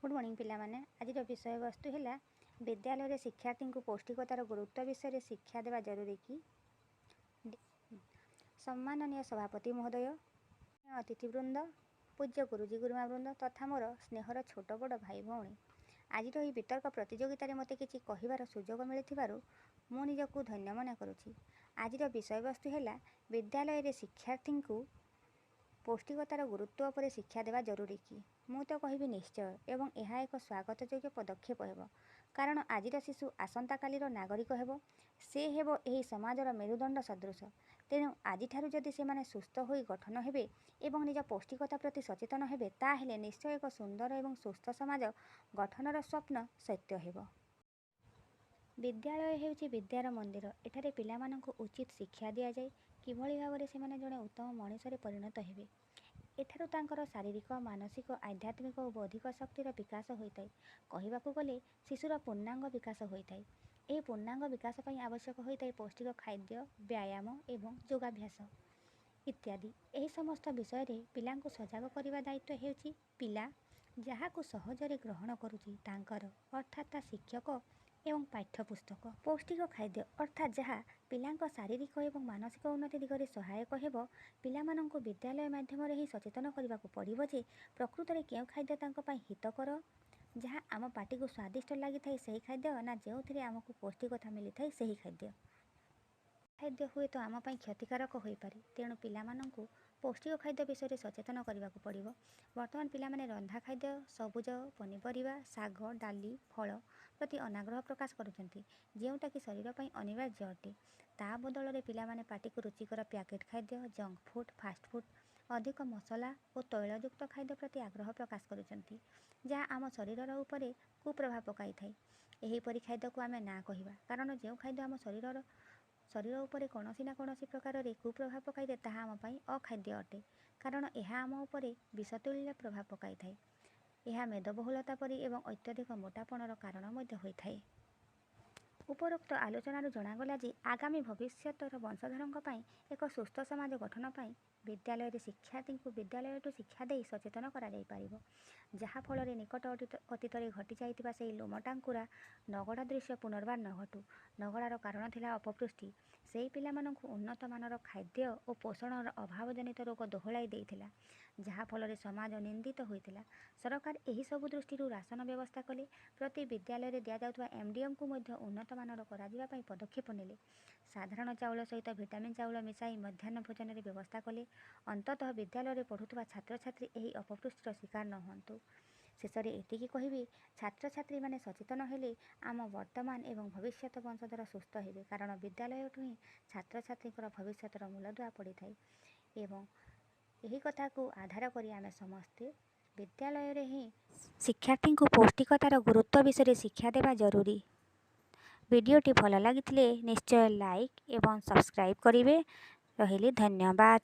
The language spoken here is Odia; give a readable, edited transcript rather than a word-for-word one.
ଗୁଡ଼୍ ମର୍ଣ୍ଣିଂ ପିଲାମାନେ। ଆଜିର ବିଷୟବସ୍ତୁ ହେଲା, ବିଦ୍ୟାଳୟରେ ଶିକ୍ଷାର୍ଥୀଙ୍କୁ ପୌଷ୍ଟିକତାର ଗୁରୁତ୍ୱ ବିଷୟରେ ଶିକ୍ଷା ଦେବା ଜରୁରୀ କି? ସମ୍ମାନନୀୟ ସଭାପତି ମହୋଦୟ, ଅତିଥିବୃନ୍ଦ, ପୂଜ୍ୟ ଗୁରୁଜୀ ଗୁରୁମା ବୃନ୍ଦ ତଥା ମୋର ସ୍ନେହର ଛୋଟ ବଡ଼ ଭାଇ ଭଉଣୀ, ଆଜିର ଏହି ବିତର୍କ ପ୍ରତିଯୋଗିତାରେ ମୋତେ କିଛି କହିବାର ସୁଯୋଗ ମିଳିଥିବାରୁ ମୁଁ ନିଜକୁ ଧନ୍ୟ ମନେ କରୁଛି। ଆଜିର ବିଷୟବସ୍ତୁ ହେଲା, ବିଦ୍ୟାଳୟରେ ଶିକ୍ଷାର୍ଥୀଙ୍କୁ ପୌଷ୍ଟିକତାର ଗୁରୁତ୍ୱ ଉପରେ ଶିକ୍ଷା ଦେବା ଜରୁରୀ କି? ମୁଁ ତ କହିବି ନିଶ୍ଚୟ ଏବଂ ଏହା ଏକ ସ୍ୱାଗତ ଯୋଗ୍ୟ ପଦକ୍ଷେପ ହେବ। କାରଣ ଆଜିର ଶିଶୁ ଆସନ୍ତାକାଲିର ନାଗରିକ ହେବ। ସେ ହେବ ଏହି ସମାଜର ମେରୁଦଣ୍ଡ ସଦୃଶ। ତେଣୁ ଆଜିଠାରୁ ଯଦି ସେମାନେ ସୁସ୍ଥ ହୋଇ ଗଠନ ହେବେ ଏବଂ ନିଜ ପୌଷ୍ଟିକତା ପ୍ରତି ସଚେତନ ହେବେ, ତାହେଲେ ନିଶ୍ଚୟ ଏକ ସୁନ୍ଦର ଏବଂ ସୁସ୍ଥ ସମାଜ ଗଠନର ସ୍ୱପ୍ନ ସତ୍ୟ ହେବ। ବିଦ୍ୟାଳୟ ହେଉଛି ବିଦ୍ୟାର ମନ୍ଦିର। ଏଠାରେ ପିଲାମାନଙ୍କୁ ଉଚିତ ଶିକ୍ଷା ଦିଆଯାଏ, କିଭଳି ଭାବରେ ସେମାନେ ଜଣେ ଉତ୍ତମ ମଣିଷରେ ପରିଣତ ହେବେ। ଏଠାରୁ ତାଙ୍କର ଶାରୀରିକ, ମାନସିକ, ଆଧ୍ୟାତ୍ମିକ ଓ ବୌଦ୍ଧିକ ଶକ୍ତିର ବିକାଶ ହୋଇଥାଏ। କହିବାକୁ ଗଲେ ଶିଶୁର ପୂର୍ଣ୍ଣାଙ୍ଗ ବିକାଶ ହୋଇଥାଏ। ଏହି ପୂର୍ଣ୍ଣାଙ୍ଗ ବିକାଶ ପାଇଁ ଆବଶ୍ୟକ ହୋଇଥାଏ ପୌଷ୍ଟିକ ଖାଦ୍ୟ, ବ୍ୟାୟାମ ଏବଂ ଯୋଗାଭ୍ୟାସ ଇତ୍ୟାଦି। ଏହି ସମସ୍ତ ବିଷୟରେ ପିଲାଙ୍କୁ ସଜାଗ କରିବା ଦାୟିତ୍ୱ ହେଉଛି ପିଲା ଯାହାକୁ ସହଜରେ ଗ୍ରହଣ କରୁଛି ତାଙ୍କର, ଅର୍ଥାତ୍ ତା ଶିକ୍ଷକ ଏବଂ ପାଠ୍ୟପୁସ୍ତକ। ପୌଷ୍ଟିକ ଖାଦ୍ୟ, ଅର୍ଥାତ୍ ଯାହା ପିଲାଙ୍କ ଶାରୀରିକ ଏବଂ ମାନସିକ ଉନ୍ନତି ଦିଗରେ ସହାୟକ ହେବ। ପିଲାମାନଙ୍କୁ ବିଦ୍ୟାଳୟ ମାଧ୍ୟମରେ ହିଁ ସଚେତନ କରିବାକୁ ପଡ଼ିବ ଯେ ପ୍ରକୃତରେ କେଉଁ ଖାଦ୍ୟ ତାଙ୍କ ପାଇଁ ହିତକର। ଯାହା ଆମ ପାଟିକୁ ସ୍ୱାଦିଷ୍ଟ ଲାଗିଥାଏ ସେହି ଖାଦ୍ୟ, ନା ଯେଉଁଥିରେ ଆମକୁ ପୌଷ୍ଟିକତା ମିଳିଥାଏ ସେହି ଖାଦ୍ୟ? ଖାଦ୍ୟ ହୁଏତ ଆମ ପାଇଁ କ୍ଷତିକାରକ ହୋଇପାରେ। ତେଣୁ ପିଲାମାନଙ୍କୁ ପୌଷ୍ଟିକ ଖାଦ୍ୟ ବିଷୟରେ ସଚେତନ କରିବାକୁ ପଡ଼ିବ। ବର୍ତ୍ତମାନ ପିଲାମାନେ ରନ୍ଧା ଖାଦ୍ୟ, ସବୁଜ ପନିପରିବା, ଶାଗ, ଡାଲି, ଫଳ ପ୍ରତି ଅନାଗ୍ରହ ପ୍ରକାଶ କରୁଛନ୍ତି, ଯେଉଁଟାକି ଶରୀର ପାଇଁ ଅନିବାର୍ଯ୍ୟ ଅଟେ। ତା ବଦଳରେ ପିଲାମାନେ ପାଟିକୁ ରୁଚିକର ପ୍ୟାକେଟ୍ ଖାଦ୍ୟ, ଜଙ୍କ ଫୁଡ଼୍, ଫାଷ୍ଟଫୁଡ଼୍, ଅଧିକ ମସଲା ଓ ତୈଳଯୁକ୍ତ ଖାଦ୍ୟ ପ୍ରତି ଆଗ୍ରହ ପ୍ରକାଶ କରୁଛନ୍ତି, ଯାହା ଆମ ଶରୀରର ଉପରେ କୁପ୍ରଭାବ ପକାଇଥାଏ। ଏହିପରି ଖାଦ୍ୟକୁ ଆମେ ନା କହିବା, କାରଣ ଯେଉଁ ଖାଦ୍ୟ ଆମ ଶରୀର ଉପରେ କୌଣସି ନା କୌଣସି ପ୍ରକାରରେ କୁପ୍ରଭାବ ପକାଇଥାଏ, ତାହା ଆମ ପାଇଁ ଅଖାଦ୍ୟ ଅଟେ। କାରଣ ଏହା ଆମ ଉପରେ ବିଷତୁଲ୍ୟ ପ୍ରଭାବ ପକାଇଥାଏ। ଏହା ମେଦବହୁଳତା ପରି ଏବଂ ଅତ୍ୟଧିକ ମୋଟାପଣର କାରଣ ମଧ୍ୟ ହୋଇଥାଏ। ଉପରୋକ୍ତ ଆଲୋଚନାରୁ ଜଣାଗଲା ଯେ ଆଗାମୀ ଭବିଷ୍ୟତର ବଂଶଧରଙ୍କ ପାଇଁ ଏକ ସୁସ୍ଥ ସମାଜ ଗଠନ ପାଇଁ ବିଦ୍ୟାଳୟରେ ଶିକ୍ଷାର୍ଥୀଙ୍କୁ ବିଦ୍ୟାଳୟଠୁ ଶିକ୍ଷା ଦେଇ ସଚେତନ କରାଯାଇପାରିବ, ଯାହାଫଳରେ ନିକଟ ଅତୀତରେ ଘଟିଯାଇଥିବା ସେହି ଲୋମଟାଙ୍କୁରା ନଗଡ଼ା ଦୃଶ୍ୟ ପୁନର୍ବାର ନ ଘଟୁ। ନଗଡ଼ାର କାରଣ ଥିଲା ଅପପୁଷ୍ଟି। ସେହି ପିଲାମାନଙ୍କୁ ଉନ୍ନତମାନର ଖାଦ୍ୟ ଓ ପୋଷଣର ଅଭାବଜନିତ ରୋଗ ଦୋହଲାଇ ଦେଇଥିଲା, ଯାହାଫଳରେ ସମାଜ ନିନ୍ଦିତ ହୋଇଥିଲା। ସରକାର ଏହିସବୁ ଦୃଷ୍ଟିରୁ ରାସନ ବ୍ୟବସ୍ଥା କଲେ। ପ୍ରତି ବିଦ୍ୟାଳୟରେ ଦିଆଯାଉଥିବା ଏମ୍ଡିଏମ୍କୁ ମଧ୍ୟ ଉନ୍ନତମାନର କରାଯିବା ପାଇଁ ପଦକ୍ଷେପ ନେଲେ। ସାଧାରଣ ଚାଉଳ ସହିତ ଭିଟାମିନ୍ ଚାଉଳ ମିଶାଇ ମଧ୍ୟାହ୍ନ ଭୋଜନରେ ବ୍ୟବସ୍ଥା କଲେ, ଅନ୍ତତଃ ବିଦ୍ୟାଳୟରେ ପଢ଼ୁଥିବା ଛାତ୍ରଛାତ୍ରୀ ଏହି ଅପପୁଷ୍ଟିର ଶିକାର ନ ହୁଅନ୍ତୁ। ଶେଷରେ ଏତିକି କହିବି, ଛାତ୍ରଛାତ୍ରୀମାନେ ସଚେତନ ହେଲେ ଆମ ବର୍ତ୍ତମାନ ଏବଂ ଭବିଷ୍ୟତ ବଂଶଧର ସୁସ୍ଥ ହେବେ। କାରଣ ବିଦ୍ୟାଳୟଠୁ ହିଁ ଛାତ୍ରଛାତ୍ରୀଙ୍କର ଭବିଷ୍ୟତର ମୂଳଦୁଆ ପଡ଼ିଥାଏ ଏବଂ ଏହି କଥାକୁ ଆଧାର କରି ଆମେ ସମସ୍ତେ ବିଦ୍ୟାଳୟରେ ହିଁ ଶିକ୍ଷାର୍ଥୀଙ୍କୁ ପୌଷ୍ଟିକତାର ଗୁରୁତ୍ୱ ବିଷୟରେ ଶିକ୍ଷା ଦେବା ଜରୁରୀ। ଭିଡ଼ିଓଟି ଭଲ ଲାଗିଥିଲେ ନିଶ୍ଚୟ ଲାଇକ୍ ଏବଂ ସବସ୍କ୍ରାଇବ୍ କରିବେ। ରହିଲି, ଧନ୍ୟବାଦ।